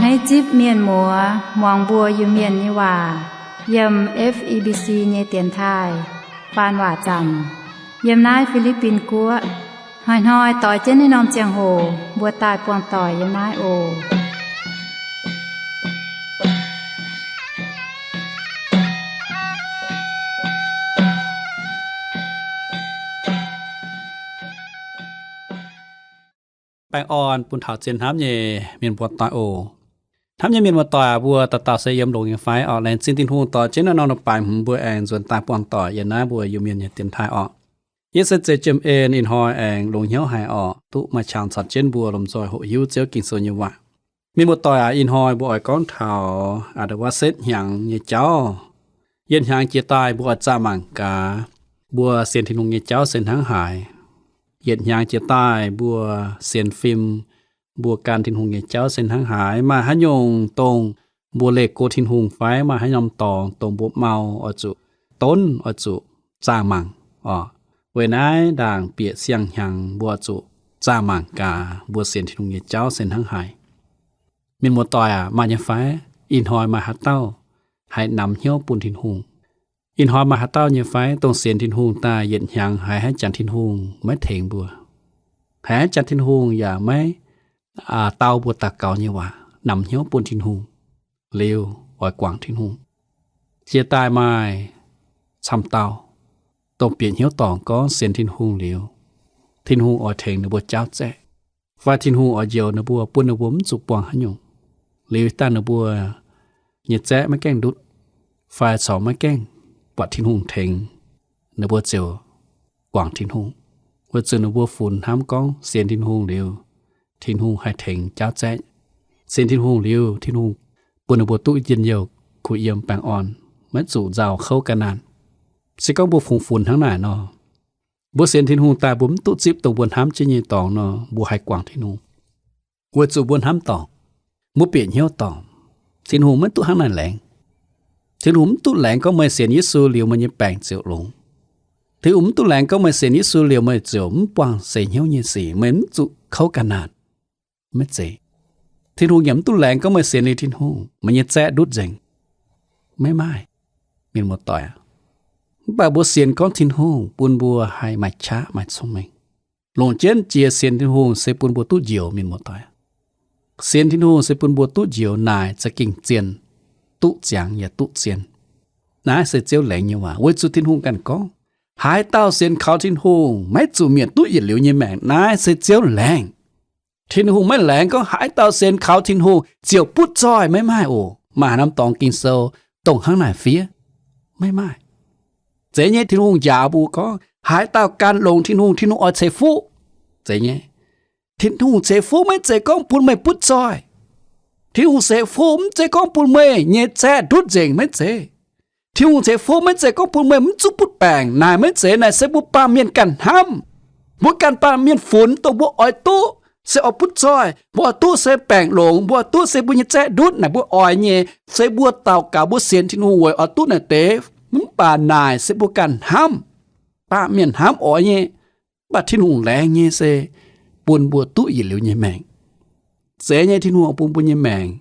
Hneiv zipv mienh muoz muangx mbuo Iu-Mienh nyei waac yiem F E B C nyei dienx taaih faan waac zaamc yiem naaiv Fi^li^bin Guoqv. Hnoi-hnoi doix jienv naaiv norm ziangh hoc mbuo daaih buangh doic yiem naaiv oc. Baengh orn bun taux zien hnamv nyei mienh muoz-doic oc. Hnamv nyei mienh muoz-doic aac, mbuo dauh dauh se yiem longx nyei fai orqc? Laengz zingh Tin-Hungh doix jienv naaiv norm leiz-baaix hmz mbuo aengx nzuonx daaih buangh doic yiem naaiv mbuo Iu-Mienh nyei dienx taaih orqc. Yie se Zei Jiem En, ih hnoi aengx longx hnyouv haic orqc, duqv maaih qangx caux jienv mbuo lomh nzoih hoqc hiuv Ziouv Ging-Sou nyei waac. Mienh muoz-doic aac, ih hnoi mbuo oix gorngv taux a'nda'watv setv hnyangx nyei jauv. Yietc hnyangx jiex daaih mbuo oix zaah mangc gaax mbuo sienx Tin-Hungh nyei jauv se hnangv haaix. Yietc hnyangx jiex daaih mbuo sienx fim, mbuo gan Tin-Hungh nyei jauv se hnangv haaix. Maaih haaix nyungc dongh mbuo leih go Tin-Hungh fai maaih haaix norm dorngx dongh mbuo mau oix zuqc donv, oix zuqc zaah mangc orqc. Weic naaiv ndaangc bieqc siang hnyangx mbuo oix zuqc zaah mangc gaax mbuo sienx Tin-Hungh nyei jauv se hnangv haaix. Mienh muoz-doic aac, maaih nyei fai? Ih hnoi maaih haaix dauh haih namx hnyouv bun Tin-Hungh? Ih hnoi maaih haaix dauh nyei fai dongh sienx Tin-Hungh daaih yietc hnyangx haiz haaix janx Tin-Hungh maiv tengx mbuo, haiz haaix janx Tin-Hungh yaac maiv dau mbuo daux gaux nyei waac, namx hnyouv bun Tin-Hungh liuz oix guangc Tin-Hungh? Jiex daaih maaih camv dauh dongh bieqc hnyouv dorngc gorngv sienx Tin-Hungh liuz, Tin-Hungh oix tengx ninh mbuo jauv zaeqv, fai Tin-Hungh oix njoux ninh mbuo, bun ninh mbuo mv zuqc buangh haaix nyungc. Liuz daaih ninh mbuo nyei zaeqv maiv gaengh ndutv, fai corc maiv gaengh buatc Tin-Hungh tengx, ninh mbuo ziouc guangc Tin-Hungh, weic zuqc ninh mbuo funx hnamv gorngv sienx Tin-Hungh liuz, Tin-Hungh haih tengx jauv zaeqv. Sienx Tin-Hungh liuz, Tin-Hungh bun ninh mbuo duqv njien-youh, kuh yiem baengh orn, maiv zuqc nzauh kouv ga'naanh. Se gorngv mbuo fungx funx hnangv naaic nor, mbuo sienx Tin-Hungh daaih mbuo mv duqv zipv dongh mbuo hnamv jienv nyei dorngx nor, mbuo haih guangc Tin-Hungh. Weic zuqc mbuo hnamv dorngc, mbuo bieqc hnyouv dorngc, Tin-Hungh maiv duqv hnangv naaic laengz. Tin-Hungh mv duqv laengz gorngv meih sienx Yesu liuz meih nyei baengc ziouc longx. Tin-Hungh mv duqv laengz gorngv meih sienx Yesu liuz meih ziouc mv buangh seix hnyouv nyei sic, meih mv zuqc kouv ga'naanh. Maiv zeiz. Tin-Hungh yaac mv duqv laengz gorngv meih sienx liuz Tin-Hungh, meih nyei zaeqv ndutv nzengc. Maiv maaih, mienh muoz-doic aac. Mv baac mbuo sienx gorngv Tin-Hungh bun mbuo haih maaih qaqv maaih cong-mengh. Longc jienv jiex sienx Tin-Hungh se bun mbuo duqv njoux, mienh muoz-doic. Sienx Tin-Hungh se bun mbuo duqv njoux naaic za'gengh zien, duqv ziangx yaac duqv zien. Naaiv se Ziouv laengz nyei waac, weic zuqc Tin-Hungh ganh gorngv, haaix dauh sienx kaux Tin-Hungh maiv zuqc mietc duqv yietc liuz nyei maengc. Naaiv se Ziouv laengz. Tin-Hungh maiv laengz gorngv haaix dauh sienx kaux Tin-Hungh ziouc butv zoih, maiv maaih oc. Maaih haaix norm dorngx Ging-Sou dongh hnangv naaic fiev? Maiv maaih. Zeiz nyei, Tin-Hungh njaaux mbuo gorngv haaix dauh gan longx Tin-Hungh, Tin-Hungh oix ceix fuqv. Zeiz nyei. Tin-Hungh ceix fuqv maiv zeiz gorngv bun meih butv zoih. Tin-Hungh ceix fuqv mv zeiz gorngv bun meih nyei zaeqv ndutv nzengc, maiv zeiz. Tin-Hungh ceix fuqv maiv zeiz gorngv bun meih mv zuqc butv baengc. Naaic maiv zeiz. Naaic se mbuo baamh mienh ganh hnamv. Mbuo ganh baamh mienh funx dongh mbuo oix duqv se oix butv zoih, mbuo oix duqv se baengc longx, mbuo oix duqv se mbuo nyei zaeqv ndutv. Naaic mbuo oix nyei. Se mbuo daux gaux mbuo sienx Tin-Hungh weic oix duqv naaic deix. Mv baac naaic se mbuo ganh hnamv. Baamh mienh hnamv oix nyei. Mv baac Tin-Hungh laengz nyei se bun mbuo duqv yietc liuz nyei maengc. Zeiz nyei, Tin-Hungh bun mbuo nyei maengc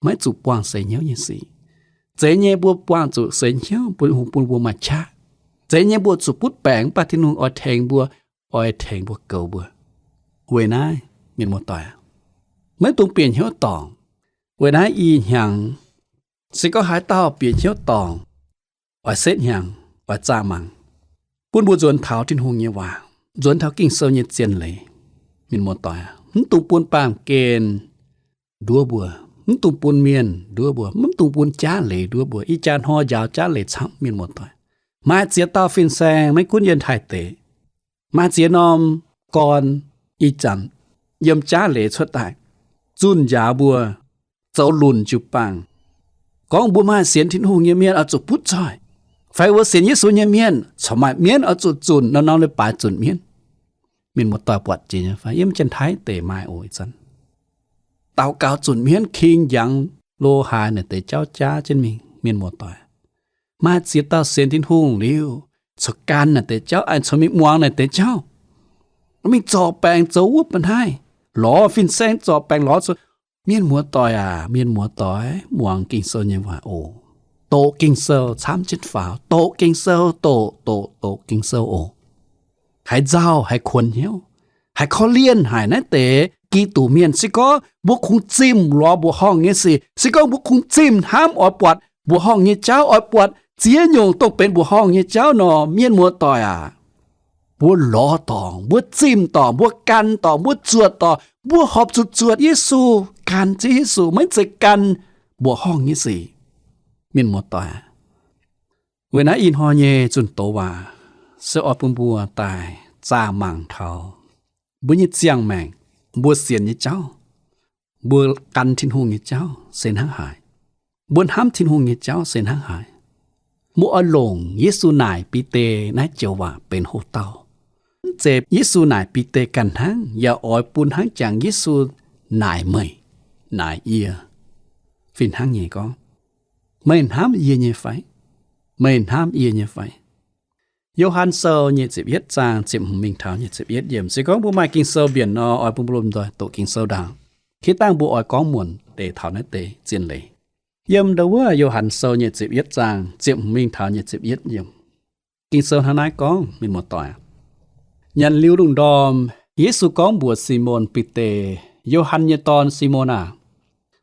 maiv zuqc buangh seix hnyouv nyei sic. Zeiz nyei, mbuo buangh zuqc seix hnyouv, bun Tin-Hungh bun mbuo maaih qaqv. Zeiz nyei, mbuo zuqc butv baengc, mv baac Tin-Hungh oix tengx mbuo, oix tengx mbuo goux mbuo. Weic naaiv, mienh muoz-doic, maiv dungx bieqc hnyouv dorngc. Weic naaiv ih hnyangx, se gorngv haaix dauh bieqc hnyouv dorngc, oix setv hnyangx, oix zaah mangc, bun mbuo nzuonx taux Tin-Hungh nyei waac, nzuonx taux Ging-Sou nyei zien leiz. Mienh muoz-doic, mv dungx bun baamh gen nduov mbuo, mv dungx bun mienh nduov mbuo, mv dungx bun jaav leiz nduov mbuo. Ih jaax hnoi njaaux jaav leiz camv, mienh muoz-doic. Maaih ziex dauh fin-saeng maiv gunv yiem Taiv deic, maaih ziex norm gorn ih zanc yiem jaav leiz cuotv daaih, zunh njaaux mbuo, zoux lunc jiu-baang, gorngv mbuo maaih sienx Tin-Hungh nyei mienh oix zuqc butv zoih, fai mbuo sienx Yesu nyei mienh corc maaih mienv oix zuqc zunc, norm-norm leiz-baaix zunc mienv. Mienh muoz-doic buatc jiex nyei fai? Yiem Janx-Taiv deic maaih oc ih zanc. Daux gaux zunc mienv, king, njangx, lo haaix naaic deix jauv jaav jienv mingh, mienh muoz-doic. Maaih ziex dauh sienx Tin-Hungh liuz, corc gan naaic deix jauv, aengx corc mingh muangx naaic deix jauv, mingh zorc baengc zoux wuov ba'hnaiv, lorz fin-saeng zorc baengc lorz zoux, Mienh muoz-doic aac, mienh muoz-doic, muangx Ging-Sou nyei waac oc. Doqc Ging-Sou camv jienv faaux, doqc Ging-Sou, doqc, doqc, doqc Ging-Sou oc. Haiz nzauh, haiz kuonx hnyouv, haiz korv-lienh haic naaiv deix Giduc mienh. Se gorngv mbuo kungx zimh lorz mbuoqc horngh nyei sic, se gorngv mbuo kungx zimh hnamv oix buatc mbuoqc horngh nyei jauv, oix buatc ziex nyungc dongh benx mbuoqc horngh nyei jauv nor, mienh muoz-doic aac, mbuo lorz dorngc, mbuo zimh dorngc, mbuo gan dorngc, mbuo zuotc dorngc, mbuo horpc zuqc zuotc Yesu, gan Ziouv Yesu, maiv zeiz gan mbuoqc horngh nyei sic. Mienh muoz-doic aac, weic naaiv ih hnoi nyei zunh doz waac se oix bun mbuo daaih zaah mangc taux mbuo nyei ziangh maengc, mbuo sienx nyei jauv, mbuo gan Tin-Hungh nyei jauv se hnangv haaix, mbuo hnamv Tin-Hungh nyei jauv se hnangv haaix. Mbuo oix longc Yesu naaic Bide naaiv joux waac benx houx-dauh. Mv zeiz Yesu naaic Bide ganh hnangv, yaac oix bun hnangv jangx Yesu naaic meih, naaic yie. Fih hnangv nyei gorngv, meih hnamv yie nyei fai? Meih hnamv yie nyei fai? Yo^han Sou nyic ziepc yietv zaang ziepc hmz mingh taux nyic ziepc yietv yiemc. Se gorngv mbuo maaih Ging-Sou mbienc nor, oix bun mbuo lomh nzoih doqc Ging-Sou ndaangc. Hitv dangh mbuo oix gorngv muonc deix taux naaiv deix zien leiz. Yiem ndo wuov Yo^han Sou nyic ziepc yietv zaang ziepc hmz mingh taux nyic ziepc yietv yiemc. Ging-Sou hnangv naaiv gorngv, mienh muoz-doic, nyanc liuz lungh ndorm, Yesu gorngv mbuox Simon Bide, Yo^han nyei dorn, Simon aah!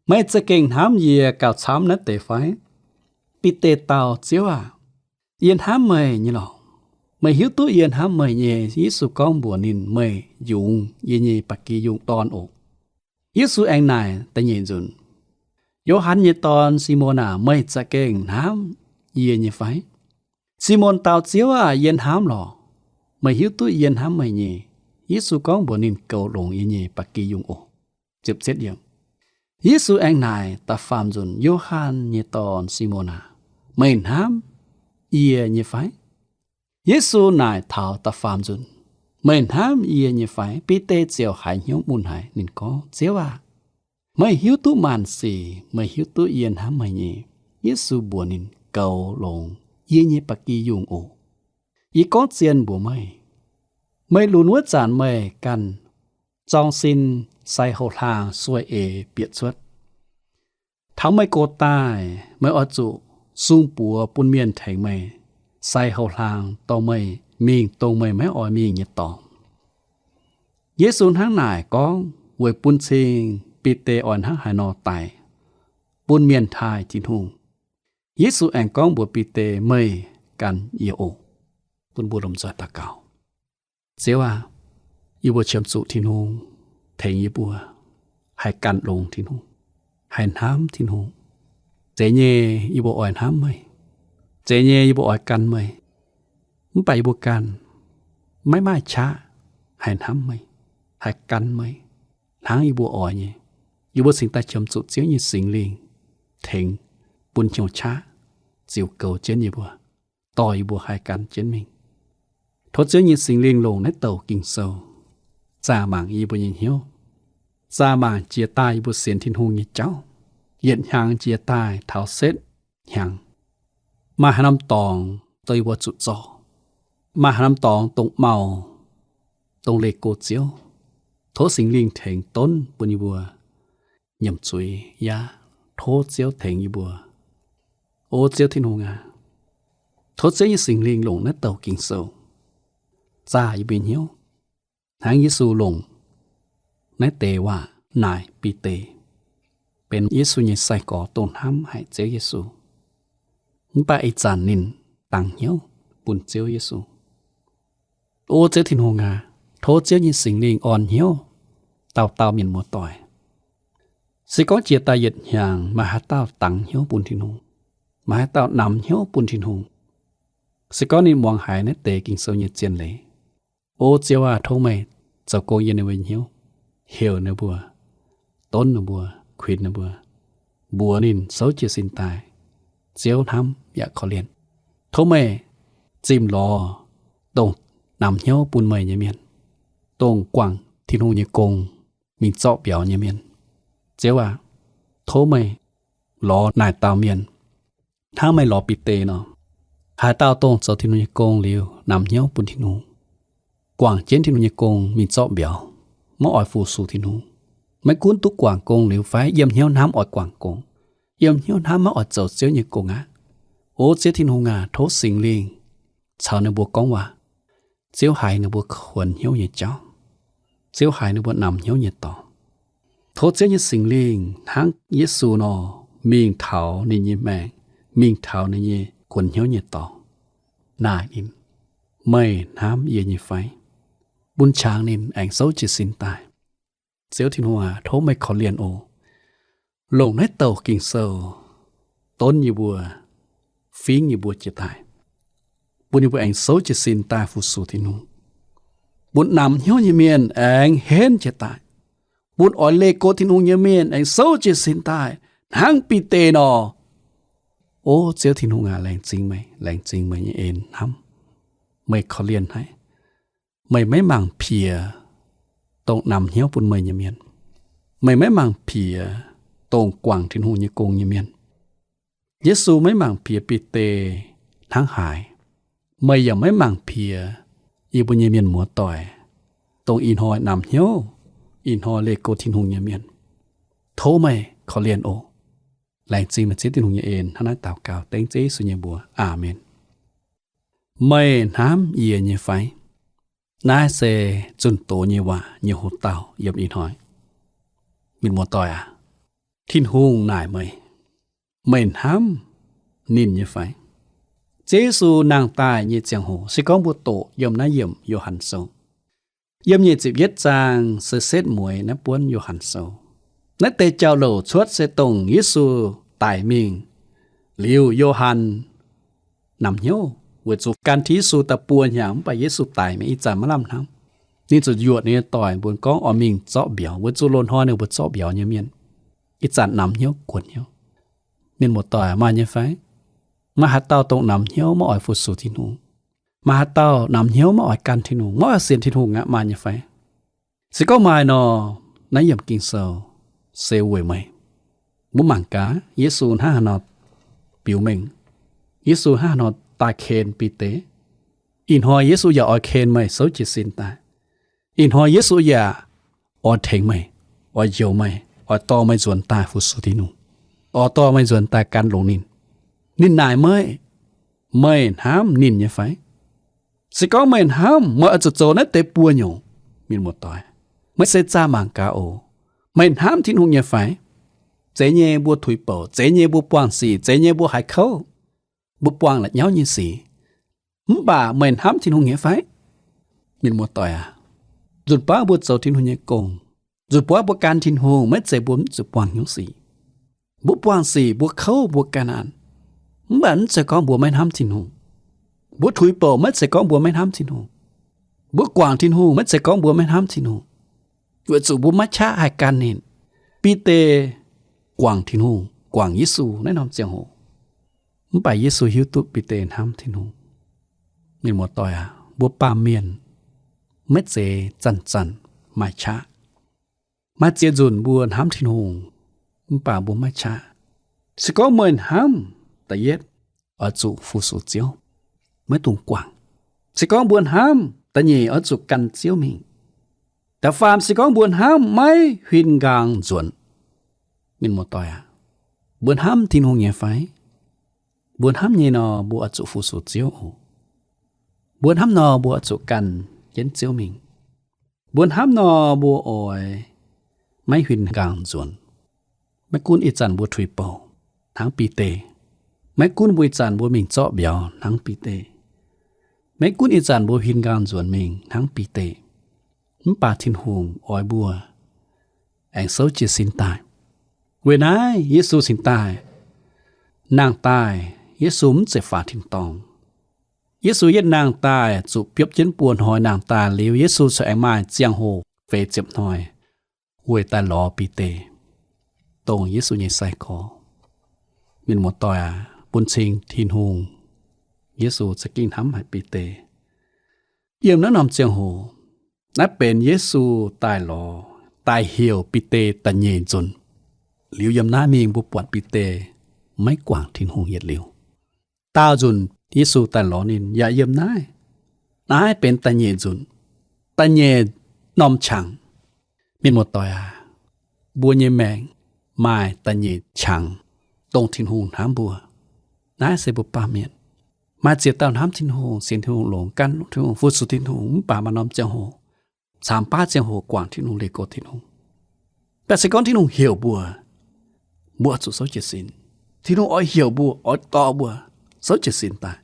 Meih za'gengh hnamv yie gauh camv naaiv deix fai? Bide dau, Ziouv aah! Yie hnamv meih nyei lorqc. Meih hiuv duqv yie hnamv meih nyei. Yesu gorngv mbuox ninh, Meih yungz yie nyei ba'gi yungh dorn oc. Yesu aengx naaic da'nyeic nzunc, Yo^han nyei dorn, Simon aah! Meih za'gengh hnamv yie nyei fai? Simon dau, Ziouv aah! Yie hnamv lorqc. Meih hiuv duqv yie hnamv meih nyei. Yesu gorngv mbuox ninh, Goux longx yie nyei ba'gi yungh oc. Yesu aengx naaic da'faam nzunc, Yo^han nyei dorn, Simon aah! Meih hnamv yie nyei fai? Yesu naaic taux da'faam nzunc, Meih hnamv yie nyei fai? Bide ziouc haiz hnyouv mun haic. Ninh gorngv, Ziouv aah! Meih hiuv duqv maanc sic. Meih hiuv duqv yie hnamv meih nyei. Yesu mbuox ninh, Goux longx yie nyei ba'gi yungh oc. Yie gorngv zien mbuox meih, meih lunx wuov zanc meih ganh zorng sin sai houx-hlaang sueih eix bieqc cuotv. Taux meih gox daaih, meih oix zuqc sung buoz bun mienh tengx meih sai houx-hlaang dorh meih mingh dongh meih maiv oix mingh nyei dorngx. Yesu hnangv naaic gorngv weic bun cing Bide oix hnangv haaix nor daic, bun mienh taaih Tin-Hungh. Yesu aengx gorngv mbuox Bide, Meih gan yie oc. Bun mbuo lomh nzoih daux gaux. Ziouv aah! Yie mbuo qiemx zuqc Tin-Hungh tengx yie mbuo haih gan longx Tin-Hungh, haih hnamv Tin-Hungh. Zeiz nyei yie mbuo oix hnamv meih. Zeiz nyei yie mbuo oix gan meih. Mv baac yie mbuo ganh maiv maaih qaqv haih hnamv meih, haih gan meih hnangv yie mbuo oix nyei. Yie mbuo cingx daaih qiemx zuqc Ziouv nyei Singx Lingh tengx, bun hnyouv qaqv ziux goux jienv yie mbuo, dorh yie mbuo haih gan jienv mingh. Tov Ziouv nyei Singx Lingh longc naaiv douc Ging-Sou zaah mangc yie mbuo nyei hnyouv, zaah mangc jiex daaih yie mbuo sienx Tin-Hungh nyei jauv, yietc hnyangx jiex daaih taux setv hnyangx, maaih haaix norm dorngx dongh yie mbuo zuqc zorc, maaih haaix norm dorngx dongh mau, dongh leih go Ziouv. Tov Singx Lingh tengx donv bun yie mbuo nyiemc zuiz yaac tov Ziouv tengx yie mbuo. O Ziouv Tin-Hungh aac, tov Ziouv nyei Singx Lingh longc naaiv douc Ging-Sou zaah yie mbuo hnyouv, hnangv Yesu longc naaiv deix waac naaic Bide, benx Yesu nyei sai-gorx dongh hnamv haic Ziouv Yesu, mv baac ih zanc ninh dangx hnyouv bun Ziouv Yesu. O Ziouv Tin-Hungh aac, tov Ziouv nyei Singx Lingh orn hnyouv dauh dauh mienh muoz-doic. Se gorngv jiex daaih yietc hnyangx maaih haaix dauh dangx hnyouv bun Tin-Hungh, maaih haaix dauh namx hnyouv bun Tin-Hungh, se gorngv ninh muangx haiz naaiv deix Ging-Sou nyei zien leiz, o Ziouv aah, tov meih zoux gong yiem ninh mbuo hnyouv, heuc ninh mbuo, donv ninh mbuo, kuinx ninh mbuo, mbuox ninh souv jiez sin daaih Ziouv hnamv yaac korv-lienh. Tov meih zimh lorz dongh namx hnyouv bun meih nyei mienh, dongh guangc Tin-Hungh nyei gong mingh zorqv mbiauz nyei mienh. Ziouv aah, tov meih lorz naaic dauh mienh hnangv meih lorz Bide nor. Haaix dauh dongh zoux Tin-Hungh nyei gong liuz namx hnyouv bun Tin-Hungh, guangc jienv Tin-Hungh nyei gong mingh zorqv mbiauz, maiv oix fu-sux Tin-Hungh, Maiv gunv duqv guangc gong liuz fai, yiem hnyouv hnamv oix guangc gong, yiem hnyouv hnamv maiv oix zoux Ziouv nyei gong aqv. O Ziouv Tin-Hungh aac, tov Singx Lingh caux ninh mbuo gorngv waac. Ziouv haiz ninh mbuo kuonx hnyouv nyei jauv. Ziouv haiz ninh mbuo namx hnyouv nyei dorngx. Tov Ziouv nyei Singx Lingh hnangv Yesu nor, mingh taux ninh nyei maengc, mingh taux ninh nyei kuonx hnyouv nyei dorngx, naaic ninh, Meih hnamv yie nyei fai? Bun qangx ninh aengx souv jiez sin daaih. Ziouv Tin-Hungh aac, tov meih korv-lienh oc. Longc naaiv douc Ging-Sou donv yie mbuo, fingv yie mbuo jiez daaih, bun yie mbuo aengx souv jiez sin daaih fu-sux Tin-Hungh, bun namx hnyouv nyei mienh aengx henv jiez daaih, bun oix leih go Tin-Hungh nyei mienh aengx souv jiez sin daaih hnangv Bide nor. O Ziouv Tin-Hungh aac, laengz zingh meih, laengz zingh meih nyei en hnamv. Meih korv-lienh haic. Meih maiv mangc piex dongh namx hnyouv bun meih nyei mienh. Meih maiv mangc piex dongh guangc Tin-Hungh nyei gong nyei mienh. Yesu maiv mangc piex Bide hnangv haaix, meih yaac maiv mangc piex yie mbuo nyei mienh muoz-doic, dongh ih hnoi namx hnyouv, ih hnoi leih go Tin-Hungh nyei mienh. Tov meih korv-lienh oc. Laengz zingh meih Ziouv Tin-Hungh nyei en. Hnangv naaiv daux gaux dengv Ziouv Yesu nyei mbuox. Aamen. Meih hnamv yie nyei fai? Naaiv se zunh doz nyei waac nyei houx-dauh yiem ih hnoi. Mienh muoz-doic aac, Tin-Hungh naaic meih, meih hnamv ninh nyei fai? Ziouv Yesu nangh daaih nyei ziangh hoc, se gorngv mbuo doqc yiem naaiv yiemc Yo^han Sou, yiem nyic ziepc yietv zaang se setv mueiz naaiv buonv Yo^han Sou. Naaiv deix jauv-louc cuotv se dongh Yesu daic mingh liuz, Yo^han namx hnyouv weic zuqc gan Yesu daaih buo hnyangx, mv baac Yesu daic mingh ih zanc maiv lamh hnamv. Ninh zuqc yuoqc ninh nyei doic mbuox gorngv oix mingh zorqv mbiauz, weic zuqc loz-hnoi ninh mbuo zorqv mbiauz nyei mienh. Ih zanc namx hnyouv guonx hnyouv. Mienh muoz-doic, maaih nyei fai? Maaih haaix dauh dongh namx hnyouv maiv oix fu-sux Tin-Hungh? Maaih haaix dauh namx hnyouv maiv oix gan Tin-Hungh, maiv oix sienx Tin-Hungh aqv, maaih nyei fai? Se gorngv maaih nor, naaiv yiemc Ging-Sou se weic meih. Mbuo mangc gaax Yesu hnangv haaix nor biux mengh, Yesu hnangv haaix nor daaih ken Bide. Ih hnoi Yesu yaac oix ken meih souv jiez sin daaih. Ih hnoi Yesu yaac oix tengx meih, oix njoux meih, oix dorh meih nzuonx daaih fu-sux Tin-Hungh, oix dorh meih nzuonx daaih gan longx ninh. Ninh naaic meih, meih hnamv ninh nyei fai? Se gorngv meih hnamv, meih oix zuqc zoux naaiv deix buo nyungc. Mienh muoz-doic, meih se zaah mangc gaax oc. Meih hnamv Tin-Hungh nyei fai? Zeiz nyei mbuo tuix bouc, zeiz nyei mbuo buangh sic, zeiz nyei mbuo haiz kouv, mbuo buangh la'nyauv nyei sic, mv baac meih hnamv Tin-Hungh nyei fai? Mienh muoz-doic aac, nzunc baav mbuo zoux Tin-Hungh nyei gong, nzunc baav mbuo gan Tin-Hungh, maiv zeiz mbuo mv zuqc buangh hnyouv sic. Mbuo buangh sic, mbuo kouv, mbuo ga'naanh, mv baac mv zeiz gorngv mbuo maiv hnamv Tin-Hungh. Mbuo tuix bouc, maiv zeiz gorngv mbuo maiv hnamv Tin-Hungh. Mbuo guangc Tin-Hungh, maiv zeiz gorngv mbuo maiv hnamv Tin-Hungh, weic zuqc mbuo maiv qaqv haih gan ninh. Bide guangc Tin-Hungh, guangc Yesu naaiv norm ziangh hoc, mv baac Yesu hiuv duqv Bide hnamv Tin-Hungh. Mienh muoz-doic aac, mbuo baamh mienh maiv zeiz zanc-zanc maaih qaqv. Maaih ziex nzunc mbuo hnamv Tin-Hungh, mv baac mbuo maiv qaqv. Se gorngv meih hnamv, da'yietv, oix zuqc fu-sux Ziouv, maiv dungx guangc. Se gorngv mbuo hnamv, da'nyeic, oix zuqc gan Ziouv mingh. Da'faam, se gorngv mbuo hnamv, maiv huin nqaang nzuonx. Mienh muoz-doic aac, mbuo hnamv Tin-Hungh nyei fai? Mbuo hnamv nyei nor, mbuo oix zuqc fu-sux Ziouv oc. Mbuo hnamv nor, mbuo oix zuqc gan jienv Ziouv mingh. Mbuo hnamv nor, mbuo oix maiv huin nqaang nzuonx. Maiv gunv ih zanc mbuo tuix bouc hnangv Bide, maiv gunv mbuo ih zanc mbuo mingh zorqv mbiauz hnangv Bide, maiv gunv ih zanc mbuo huin nqaang nzuonx mingh hnangv Bide, mv baac Tin-Hungh oix mbuo aengx souv jiez sin daaih. Weic naaiv Yesu cingx daaih nangh daaih, Yesu mv zeiz faaux tin-dorngh. Yesu yietv nangh daaih zuqc biopv jienv buo hnoi nangh daaih liuz, Yesu corc aengx maaih ziangh hoc feix ziepc hnoi weic daaih lorz Bide, dongh Yesu nyei sai-gorx. Mienh muoz-doic aac, bun cing Tin-Hungh, Yesu za'gengh hnamv haic Bide. Yiem naaiv norm ziangh hoc, naaiv benx Yesu daaih lorz, daaih heuc Bide da'nyeic nzunc. Liuz yiem naaiv mingh mbuo buatc Bide maiv guangc Tin-Hungh yietc liuz. Daauh nzunc Yesu daaih lorz ninh yaac yiem naaiv. Naaiv benx da'nyeic nzunc, da'nyeic norm qangx. Mienh muoz-doic aac, mbuo nyei maengc maaih da'nyeic qangx, dongh Tin-Hungh hnamv mbuo. Naaiv se mbuo baamh mienh maaih ziex dauh hnamv Tin-Hungh, sienx Tin-Hungh, longx gan Tin-Hungh, fu-sux Tin-Hungh, mv baac maaih norm ziangh hoc, camx baav ziangh hoc guangc Tin-Hungh, leih go Tin-Hungh. Mv baac se gorngv Tin-Hungh heuc mbuo, mbuo oix zuqc souv jiez sin. Tin-Hungh oix heuc mbuo, oix dorh mbuo souv jiez sin daaih.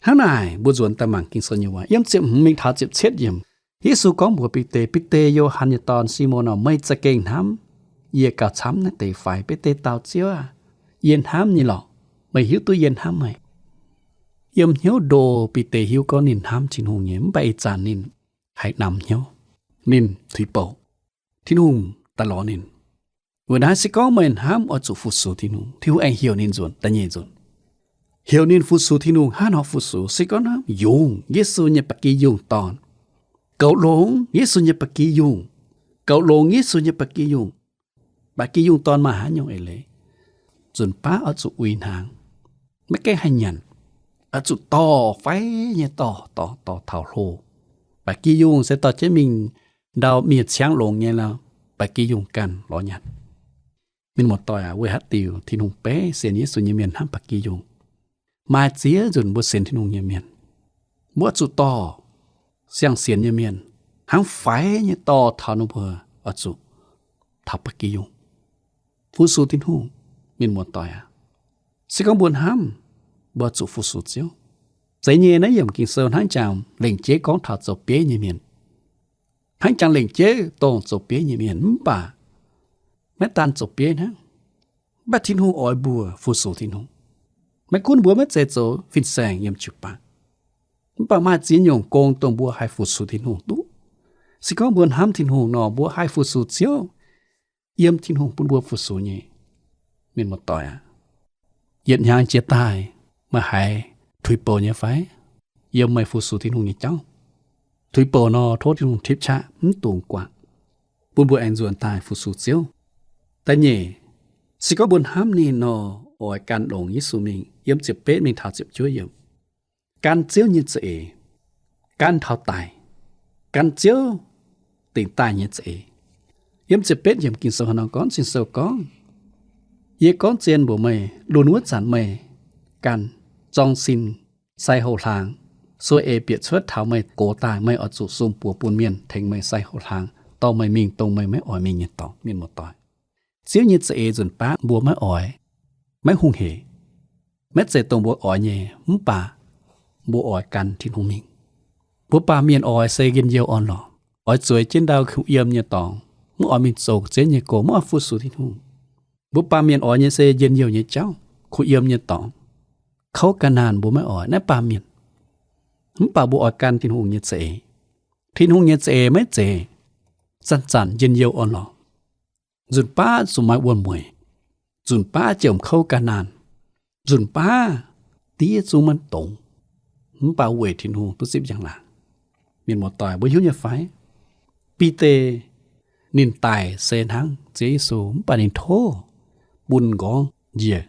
Hnangv naaic, mbuo nzuonx daaih mangc Ging-Sou nyei waac. Yiem ziepc hmz mingh taux ziepc cietv yiemc, Yesu gorngv mbuox Bide, Bide, Yo^han nyei dorn, Simon aah, meih za'gengh hnamv yie gauh camv naaiv deix fai? Bide dau, Ziouv aah! Yie hnamv nyei lorqc. Meih hiuv duqv yie hnamv meih. Yiem hnyouv ndo Bide hiuv gorngv ninh hnamv Tin-Hungh nyei, mv baac ih zanc ninh haiz namx hnyouv, ninh tuix bouc. Tin-Hungh daaih lorz ninh, Weic naaiv se gorngv meih hnamv, oix zuqc fu-sux Tin-Hungh. Tin-Hungh aengx heuc ninh nzuonx, da'nyeic nzunc, heuc ninh fu-sux Tin-Hungh. Hnangv haaix nor fu-sux? Se gorngv hnamv yungz Yesu nyei ba'gi yungh dorn, goux longx Yesu nyei ba'gi yungh, goux longx Yesu nyei ba'gi yungh. Ba'gi yungh dorn maaih haaix nyungc eix leiz? Nzunc baav oix zuqc uix hnaangx, maiv gaengh haih nyanc, oix zuqc dorh fai nyei dorh, dorh, dorh taux hlo. Ba'gi yungh se dorh jienv mingh ndau miev-ciangv longx nyei, ba'gi yungh ganh lorz nyanc. Mienh muoz-doic aac, weic haaix diuc Tin-Hungh beiv sienx Yesu nyei mienh hnamv ba'gi yungh? Maaih ziex nzunc mbuo sienx Tin-Hungh nyei mienh, mbuo oix zuqc dorh siang-sienx nyei mienh hnangv faix nyei dorh taux ninh mbuo oix zuqc taux ba'gi yungh fu-sux Tin-Hungh. Mienh muoz-doic aac, se gorngv mbuo hnamv, mbuo zuqc fu-sux Ziouv. Zeiz nyei, naaiv yiemc Ging-Sou hnangv jangx lengc jeiv gorngv taux zoux bieiv nyei mienh. Hnangv jangx lengc jeiv dongh zoux bieiv nyei mienh, mv baac maiv daan zoux bieiv hnangv, mv baac Tin-Hungh oix mbuo fu-sux Tin-Hungh. Maiv gunv mbuo maiv zeiz zoux fin-saeng yiem jiu-baang, mv baac maaih ziex nyungc gong dongh mbuo haih fu-sux Tin-Hungh duqv. Se gorngv mbuo hnamv Tin-Hungh nor, mbuo haih fu-sux Ziouv yiem Tin-Hungh bun mbuo fu-sux nyei. Mienh muoz-doic aac, yietc hnyangx jiex daaih meih haiz tuix bouc nyei fai? Yiem meih fu-sux Tin-Hungh nyei jauv. Tuix bouc nor, tov Tin-Hungh tipv qaqv mv dungx guangc, bun mbuo aengx nzuonx daaih fu-sux Ziouv. Da'nyeic, se gorngv mbuo hnamv ninh nor, oix gan longx Yesu mingh. Yiem ziepc betv mingh taux ziepc juov yiemc, gan Ziouv nyei za'eix, gan taux daic, gan Ziouv dingc daaih nyei za'eix. Yiem ziepc betv yiemc Ging-Sou haaix nor gorngv? Ging-Sou gorngv, Yie gorngv zien mbuox meih, lunx wuov zanc meih ganh zorng sin sai houx hlaang, sueih eix bieqc cuotv taux meih gox daaih, meih oix zuqc sung buoz bun mienh tengx meih sai houx hlaang, dorh meih mingh dongh meih maiv oix mingh nyei dorngx. Mienh muoz-doic, Ziouv nyei za'eix nzunc baav mbuo maiv oix, maiv hungh hec, maiv zeiz dongh mbuo oix nyei, mv baac mbuo oix gan Tin-Hungh mingh. Mbuo baamh mienh oix se njien-youh orn-lorqc, oix zueiz jienv ndau kuh yiem nyei dorngx, mv oix mingh zoux Ziouv nyei gong, mv oix fu-sux Tin-Hungh. Mbuo baamh mienh oix nyei se njien-youh nyei jauv, kuh yiem nyei dorngx, kouv ga'naanh mbuo maiv oix, naaiv baamh mienh. Mv baac mbuo oix gan Tin-Hungh nyei za'eix. Tin-Hungh nyei za'eix maiv zeiz zanc-zanc njien-youh orn-lorqc. Nzunc baav zuqc maaih wuom-mueic, nzunc baav jomc kouv ga'naanh, nzunc baav diev zungv maiv dongz, mv baac weic Tin-Hungh duqv zipv njang-laangc. Mienh muoz-doic, mbuo hiuv nyei fai? Bide ninh daic se hnangv Ziouv Yesu, mv baac ninh tov bun nqorngv njiec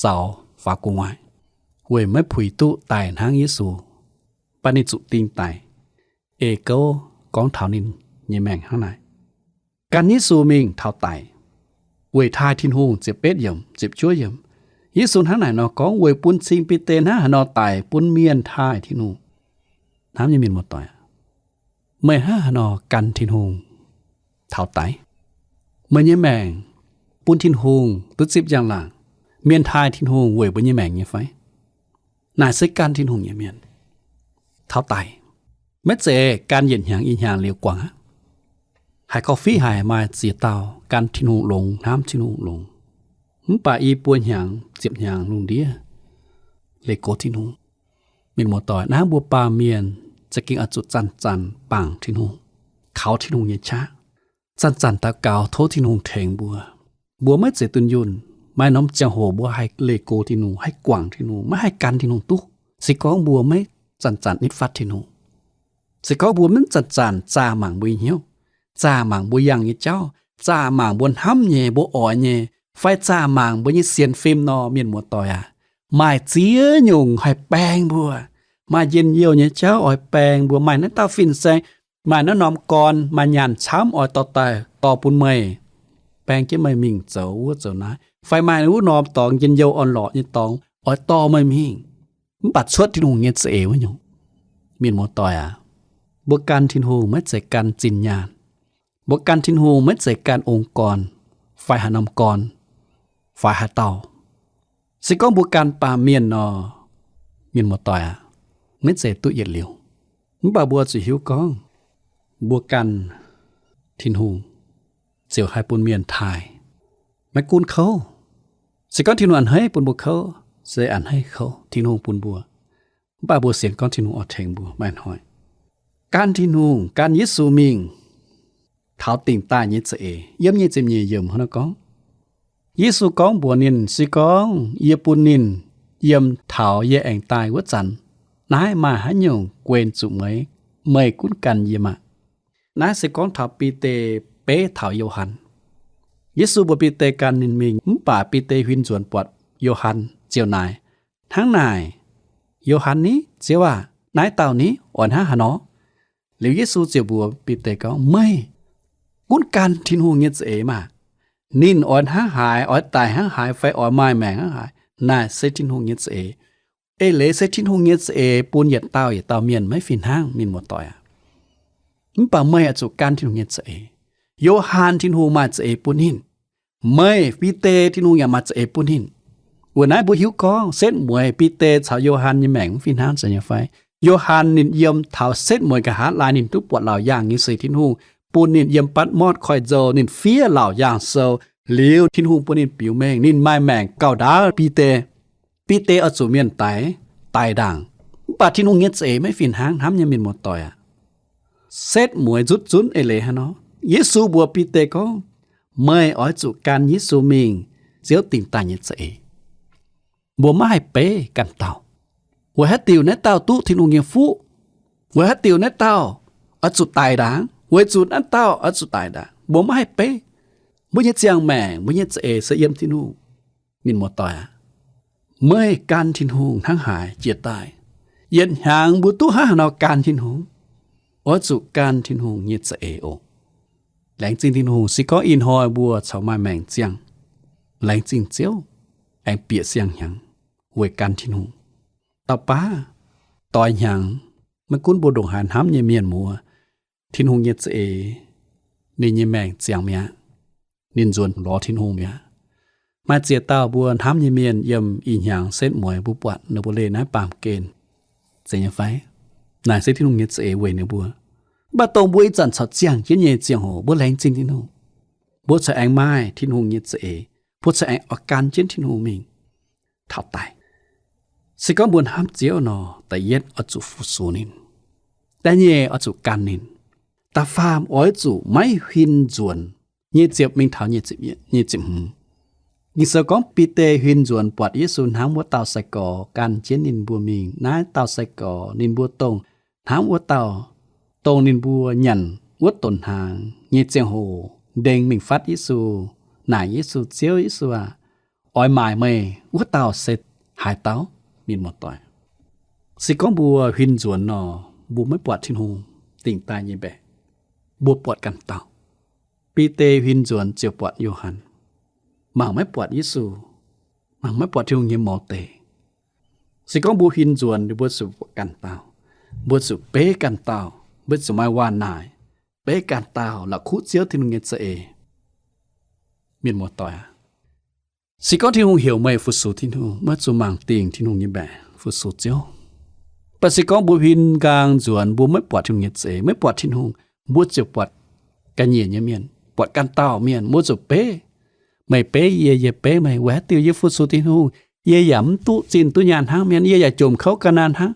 zaux faaux gu'nguaaic, weic maiv puix duqv daic hnangv Yesu. Mv baac ninh zuqc ding daic, ei gouv gorngv taux ninh nyei maengc hnangv naaic. Gan Yesu mingh taux daic weic taaih Tin-Hungh. Ziepc betv yiemc, ziepc juov yiemc, Yesu hnangv naaic nor gorngv weic bun cing Bide hnangv haaix nor daic bun mienh taaih Tin-Hungh. Hnamv nyei mienh muoz-doic, meih hnangv haaix nor gan Tin-Hungh taux daic? Meih nyei maengc bun Tin-Hungh duqv zipv njang-laangc, mienh taaih Tin-Hungh weic mbuo nyei maengc nyei fai? Naaic se gan Tin-Hungh nyei mienh taux daic. Maiv zeiz gan yietc hnyangx i hnyangx liuz guangc aqv. Haiz korv-fiqv haic maaih ziex dauh gan Tin-Hungh longx, hnamv Tin-Hungh longx, mv baac i buo hnyangx ziepc hnyangx lungh ndiev leih gox Tin-Hungh. Mienh muoz-doic, naaiv mbuo baamh mienh za'gengh oix zuqc zanc-zanc bangc Tin-Hungh, kaux Tin-Hungh nyei qaqv, zanc-zanc daux gaux tov Tin-Hungh tengx mbuo. Mbuo maiv zeiz dunh yunh maaih norm ziangh hoc mbuo haih leih gox Tin-Hungh, haih guangc Tin-Hungh, maiv haih gan Tin-Hungh duqv, se gorngv mbuo maiv zanc-zanc nitv fatv Tin-Hungh. Se gorngv mbuo maiv zanc-zanc zaah mangc mbuo nyei hnyouv, zaah mangc mbuo yangh nyei jauv, zaah mangc mbuo hnamv nyei, mbuo oix nyei, fai zaah mangc mbuo nyei sienx fim nor, mienh muoz-doic aac, maaih ziex nyungc haih baeng mbuo. Maaih njien-youh nyei jauv oix baeng mbuo, maaih naaiv dauh fin-saeng, maaih naaiv norm gorn, maaih nyaanh camv oix dorh daaih dorh bun meih. baeng jienv meih mingh zoux wuov zoux naaiv, fai maaih wuov norm dorngx njien-youh orn-lorqc nyei dorngx oix dorh meih mingh, mv baac cuotv Tin-Hungh nyei za'eix wuov nyungc. Mienh muoz-doic aac, mbuo gan Tin-Hungh maiv zeiz gan zinh nyaanh. Mbuo gan Tin-Hungh maiv zeiz gan ong-gorn fai haaix norm gorn fai haaix dauh. Se gorngv mbuo gan baamh mienh nor, mienh muoz-doic aac, maiv zeiz duqv yietc liuz. Mv baac mbuo zuqc hiuv gorngv mbuo gan Tin-Hungh ziouc haih bun mienh taaih, maiv gunv kouv. Se gorngv Tin-Hungh a'hneiv bun mbuo kouv, se a'hneiv kouv Tin-Hungh bun mbuo. Mv baac mbuo sienx gorngv Tin-Hungh oix tengx mbuo, maiv hnoi. Gan Tin-Hungh, gan Yesu mingh taux dingc daaih nyei za'eix. Yiem nyic ziepc nyeic yiemc hnangv naaiv gorngv, Yesu gorngv mbuox ninh, se gorngv yie bun ninh yiem taux yie aengx daaih wuov zanc, naaiv maaih haaix nyungc guen zuqc meih? Meih gunv gan yie maah! Naaiv se gorngv taux Bide beiv taux Yo^han. Yesu mbuox Bide gan ninh mingh, mv baac Bide huin nzuonx buatc Yo^han ziouc naaic, Hnangv naaic, Yo^han ni, Ziouv aah! Naaiv dauh ni, oix hnangv haaix nor? Liuz Yesu ziouc mbuox Bide gorngv, Meih gunv gan Tin-Hungh nyei za'eix maah! Ninh oix hnangv haaix, oix daic hnangv haaix fai oix maaih maengc hnangv haaix, naaic se Tin-Hungh nyei za'eix. Eix leiz se Tin-Hungh nyei za'eix bun yietc dauh yietc dauh mienh maiv fih hnangv, mienh muoz-doic aac. Mv baac meih oix zuqc gan Tin-Hungh nyei za'eix. Yo^han Tin-Hungh maaih za'eix bun ninh. Meih, Bide, Tin-Hungh yaac maaih za'eix bun ninh. Weic naaiv mbuo hiuv gorngv setv mueiz Bide caux Yo^han nyei maengc mv fih hnangv zeiz nyei fai? Yo^han ninh yiem taux setv mueiz nqa'haav laai ninh duqv buatc laauc yaangh nyei sic Tin-Hungh bun ninh yiem Batv^mortv Koiv-Nzou, ninh fiev laauc yaangh sou, liuz Tin-Hungh bun ninh biux mengh, ninh maaih maengc gauh ndaauv Bide. Bide oix zuqc mienh daix, daix ndaangc. Mv baac Tin-Hungh nyei za'eix maiv fih hnangv hnamv nyei mienh muoz-doic aac. Setv mueiz nzutv zunv eix leiz haaix nor, Yesu mbuox Bide gorngv, Meih oix zuqc gan Yesu mingh Ziouv dingc daaih nyei za'eix. Mbuo maiv haih beiv ganh dauh. Weic haaix diuc naaiv dauh duqv Tin-Hungh nyei fuqv? Weic haaix diuc naaiv dauh oix zuqc daix ndaangc? Weic zuqc naaiv dauh oix zuqc daix ndaangc. Mbuo maiv haih beiv. Mbuo nyei ziangh maengc, mbuo nyei za'eix se yiem Tin-Hungh. Mienh muoz-doic aac, meih gan Tin-Hungh hnangv haaix jiex daaih? Yietc hnyangx mbuo duqv hnangv haaix nor gan Tin-Hungh? Oix zuqc gan Tin-Hungh nyei za'eix oc. Laengz zingh Tin-Hungh, se gorngv ih hnoi mbuo caux maaih maengc ziangh, laengz zingh Ziouv aengx bieqc siang-hnyangx weic gan Tin-Hungh. Dauh baav doix hnyangx, maiv gunv mbuo ndongc haaix hnamv nyei mienh muoz, Tin-Hungh nyei za'eix, ninh nyei maengc ziangh mi'aqv. Ninh nzuonx lorz Tin-Hungh mi'aqv. Maaih ziex dauh mbuo hnamv nyei mienh yiem ih hnyangx setv mueiz mbuo buatc ninh mbuo leih naaiv baamh gen, zeiz nyei fai? Naaic se Tin-Hungh nyei za'eix weic ninh mbuo. Mv baac dongh mbuo ih zanc caux ziangh jienv nyei ziangh hoc, mbuo laengz zingh Tin-Hungh, mbuo corc aengx maaih Tin-Hungh nyei za'eix, mbuo corc aengx oix gan jienv Tin-Hungh mingh taux daic. Se gorngv mbuo hnamv Ziouv nor, da'yietv oix zuqc fu-sux ninh. Da'nyeic oix zuqc gan ninh. Da'faam oix zuqc maiv huin nzuonx. Nyic ziepc mingh taux nyic ziepc hmz. Ging-Sou gorngv Bide huin nzuonx buatc Yesu hnamv wuov dauh sai-gorx, gan jienv ninh mbuo mingh. Naaiv dauh sai-gorx ninh mbuo dongh hnamv wuov dauh, dongh ninh mbuo nyanc wuov donx hnaangx nyei ziangh hoc ndengx mingh fatv Yesu, naaic Yesu, Ziouv Yesu aah! Oix maaic meih wuov dauh se haaix dauh? Mienh muoz-doic, se gorngv mbuo huin nzuonx nor, mbuo maiv buatc Tin-Hungh dingc daaih nyei mbaeqc. Mbuo buatc ganh dauh. Bide huin nzuonx ziouc buatc Yo^han, mangc maiv buatc Yesu, mangc maiv buatc Tin-Hungh nyei mouz deix. Se gorngv mbuo huin nzuonx, mbuo zuqc buatc ganh dauh, mbuo zuqc beiv ganh dauh, mbuo zuqc maaih waac-naaic beiv ganh dauh la'kuqv Ziouv Tin-Hungh nyei za'eix. Mienh muoz-doic aac, se gorngv Tin-Hungh heuc meih fu-sux Tin-Hungh, meih zuqc mangc dingc Tin-Hungh nyei mbaeqc fu-sux Ziouv. Mv baac se gorngv mbuo huin nqaang nzuonx, mbuo maiv buatc Tin-Hungh nyei za'eix, maiv buatc Tin-Hungh, mbuo ziouc buatc ga'nyiec nyei mienh, buatc ganh dauh mienh, mbuo zuqc beiv. Meih beiv yie, yie beiv meih. Weic haaix diuc? Yie fu-sux Tin-Hungh, yie yaac mv duqv zinh duqv nyaanh hnangv mienh, yie yaac jomc kouv ga'naanh hnangv.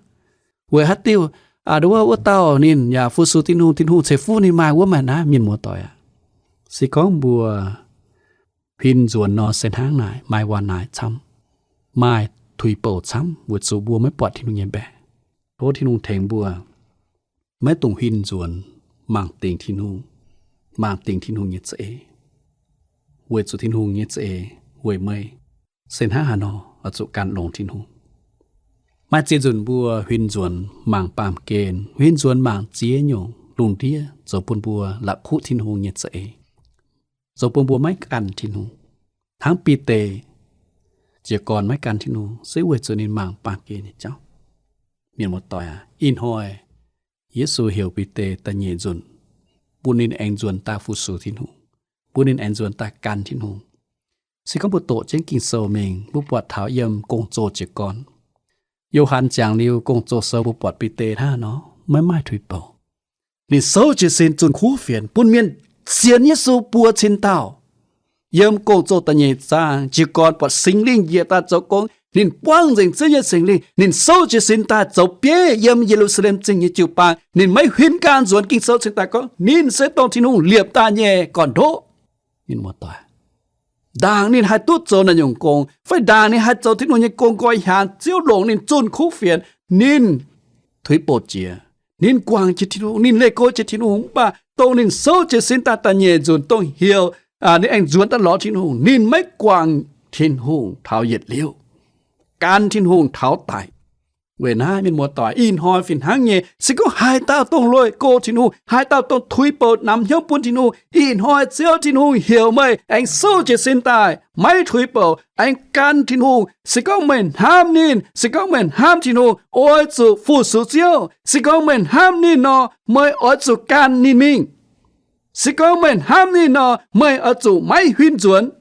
Weic haaix diuc? Aa, wuov, wuov dauh ninh yaac fu-sux Tin-Hungh, Tin-Hungh ceix fuqv ninh maaih wuov maah naaiv, mienh muoz-doic aac. Se gorngv mbuo huin nzuonx nor se hnangv naaic, maaih waac-naaic camv, maaih tuix bouc camv, weic zuqc mbuo maiv buatc Tin-Hungh nyei mbaeqc. Tov Tin-Hungh tengx mbuo maiv dungx huin nzuonx mangc dingc Tin-Hungh, mangc dingc Tin-Hungh nyei za'eix, weic zuqc Tin-Hungh nyei za'eix weic meih se hnangv haaix nor oix zuqc gan longx Tin-Hungh. Maaih ziex nzunc mbuo huin nzuonx mangc baamh gen, huin nzuonx mangc ziex nyungc lungh ndiev zoux bun mbuo la'kuqv Tin-Hungh nyei za'eix. zoux bun mbuo maiv gan Tin-Hungh. Hnangv Bide jiez gorn maiv gan Tin-Hungh se weic zuqc ninh mangc baamh gen nyei jauv. Mienh muoz-doic aac, ih hnoi Yesu heuc Bide da'nyeic nzunc, bun ninh aengx nzuonx daaih fu-sux Tin-Hungh, bun ninh aengx nzuonx daaih gan Tin-Hungh. Se gorngv mbuo doqc jienv Ging-Sou mingh, mbuo buatc taux yiem Gong-Zoh jiez gorn, Yo^han ziangx liuz Gong-Zoh sou, mbuo buatc Bide hnangv nor maiv maaih tuix bouc. Ninh souv jiez sin zunh kuv fienx bun mienh sienx Yesu buo cin dauh. Yiem Gong-Zoh da'nyeic zaang jiez gorn buatc Singx Lingh njiec daaih zoux gong, ninh buangv nzengc Ziouv nyei Singx Lingh, ninh souv jiez sin daaih zoux bieiv yiem Ye^lu^saa^lem Zingh nyei jiu-baang. Ninh maiv huin gaanv nzuonx. Ging-Sou cingx daaih gorngv ninh se dongh Tin-Hungh liepc daaih nyei gorn-ndoqv. Mienh muoz-doic, ndaangc ninh haih duqv zoux naaiv nyungc gong, fai ndaangc ninh haih zoux Tin-Hungh nyei gong nqoi hiaangx, Ziouv longc ninh zunh kuv fienx, ninh tuix bouc jiex, ninh guangc jiex Tin-Hungh, ninh leih go jiex Tin-Hungh. Mv baac dongh ninh souv jiez sin daaih da'nyeic nzunc, dongh heuc ninh aengx nzuonx daaih lorz Tin-Hungh, ninh maiv guangc Tin-Hungh taux yietc liuz, gan Tin-Hungh taux daic. Weic naaiv mienh muoz-doic, ih hnoi fih hnangv nyei, se gorngv haaix dauh dongh leih go Tin-Hungh, haaix dauh dongh tuix bouc namx hnyouv bun Tin-Hungh, ih hnoi Ziouv Tin-Hungh heuc meih aengx souv jiez sin daaih, maiv tuix bouc, aengx gan Tin-Hungh. Se gorngv meih hnamv ninh, se gorngv meih hnamv Tin-Hungh, oix zuqc fu-sux Ziouv. Se gorngv meih hnamv ninh nor, meih oix zuqc gan ninh mingh. Se gorngv meih hnamv ninh nor, meih oix zuqc maiv huin nzuonx.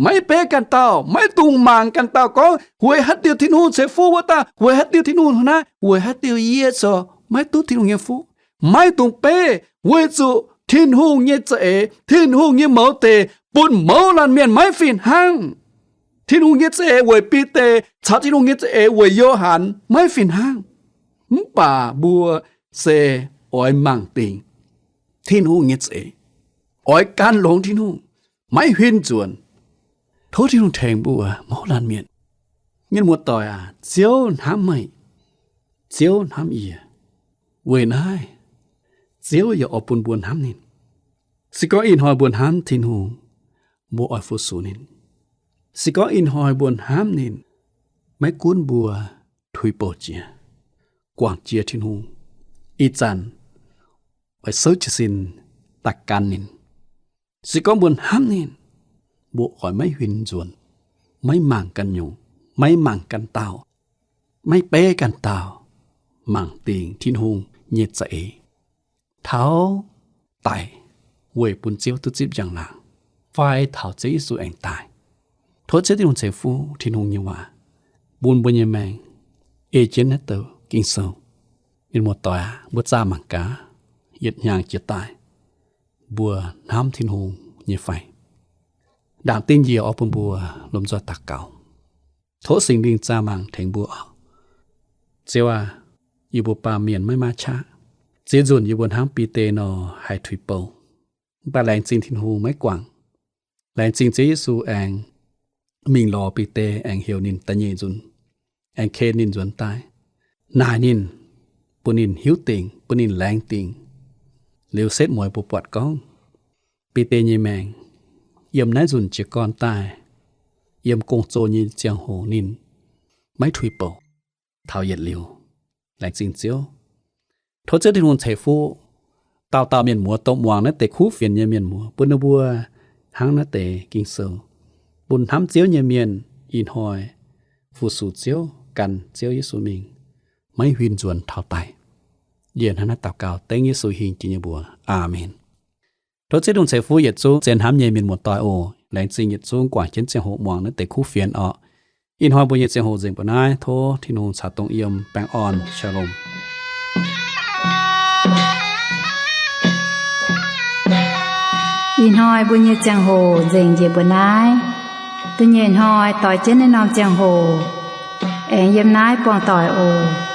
Maiv beiv ganh dauh, maiv dungx mangc ganh dauh gorngv, weic haaix diuc Tin-Hungh ceix fuqv wuov dauh, weic haaix diuc Tin-Hungh hnangv naaiv, weic haaix diuc yie corc maiv duqv Tin-Hungh nyei fuqv. Maiv dungx beiv, weic zuqc Tin-Hungh nyei za'eix, Tin-Hungh nyei mouz deic bun mouz laanh mienh maiv fih hnangv. Tin-Hungh nyei za'eix weic Bide caux Tin-Hungh nyei za'eix weic Yo^han maiv fih hnangv. Mv baac mbuo se oix mangc dingc Tin-Hungh nyei za'eix, oix gan longx Tin-Hungh, maiv huin nzuonx. Tov Tin-Hungh tengx mbuo mouz laanh mienh. Mienh muoz-doic aac, Ziouv hnamv meih, Ziouv hnamv yie. Weic naaiv, Ziouv yaac oix bun mbuo hnamv ninh. Se gorngv ih hnoi mbuo hnamv Tin-Hungh, mbuo oix fu-sux ninh. Se gorngv ih hnoi mbuo hnamv ninh, maiv gunv mbuo tuix bouc jiex, guangc jiex Tin-Hungh, ih zanc oix souv jiez sin daaih gan ninh. Se gorngv mbuo hnamv ninh, mbuo oix maiv huin nzuonx, maiv mangc ganh nyungc, maiv mangc ganh dauh, maiv beiv ganh dauh, mangc dingc Tin-Hungh nyei za'eix, taux daic weic bun Ziouv duqv zipv njang-laangc, fai taux Ziouv Yesu aengx daaih. Tov Ziouv Tin-Hungh ceix fuqv Tin-Hungh nyei waac bun mbuo nyei maengc ei jienv naaiv douc Ging-Sou. Mienh muoz-doic aac, mbuo zaah mangc gaax, yietc hnyangx jiex daaih, mbuo hnamv Tin-Hungh nyei fai? Ndaangc dingh njiec oix bun mbuo lomh nzoih daux gaux. Tov Singx Lingh zaah mangc tengx mbuo oc. Ziouv aac, yie mbuo baamh mienh maiv maaih qaqv. Ziex nzunc yie mbuo hnangv Bide nor haih tuix bouc, mv baac laengz zingh Tin-Hungh maiv guangc. Laengz zingh Ziouv Yesu aengx mingh lorz Bide, aengx heuc ninh da'nyeic nzunc, aengx ken ninh nzuonx daaih, naaic ninh, bun ninh hiuv dingc, bun ninh laengz dingc. Liuz setv mueiz mbuo buatc gorngv, Bide nyei maengc yiem naaiv nzunc jiez gorn daaih, yiem gong-zoh nyei ziangh hoc ninh maiv tuix bouc taux yietc liuz. Laengz zingh Ziouv. Tov Ziouv Tin-Hungh ceix fuqv dauh dauh mienh muoz, dongh muangx naaiv deix kuv fienx nyei mienh muoz, bun ninh mbuo hnangv naaiv deix Ging-Sou, bun hnamv Ziouv nyei mienh ih hnoi fu-sux Ziouv, gan Ziouv Yesu mingh, maiv huin nzuonx taux daic. Yie hnangv naaiv daux gaux dengv Yesu hingh jiex nyei mbuox. Aamen. Tov Ziouv Tin-Hungh ceix fuqv yietc zungv zien hnamv nyei mienh muoz-doic oc. Laengz zingh yietc zungv guangc jienv ziangh hoc muangx naaiv deix kuv fienx oc. Ih hnoi mbuo nyei ziangh hoc nzengc mbuo naaiv. Tov Tin-Hungh caux dongh yiem baengh orn. Shalom. Ih hnoi mbuo nyei ziangh hoc nzengc njiec mbuo naaiv. Da'nyeic hnoi doix jienv naaiv norm ziangh hoc aengx yiem naaiv buangh doic oc.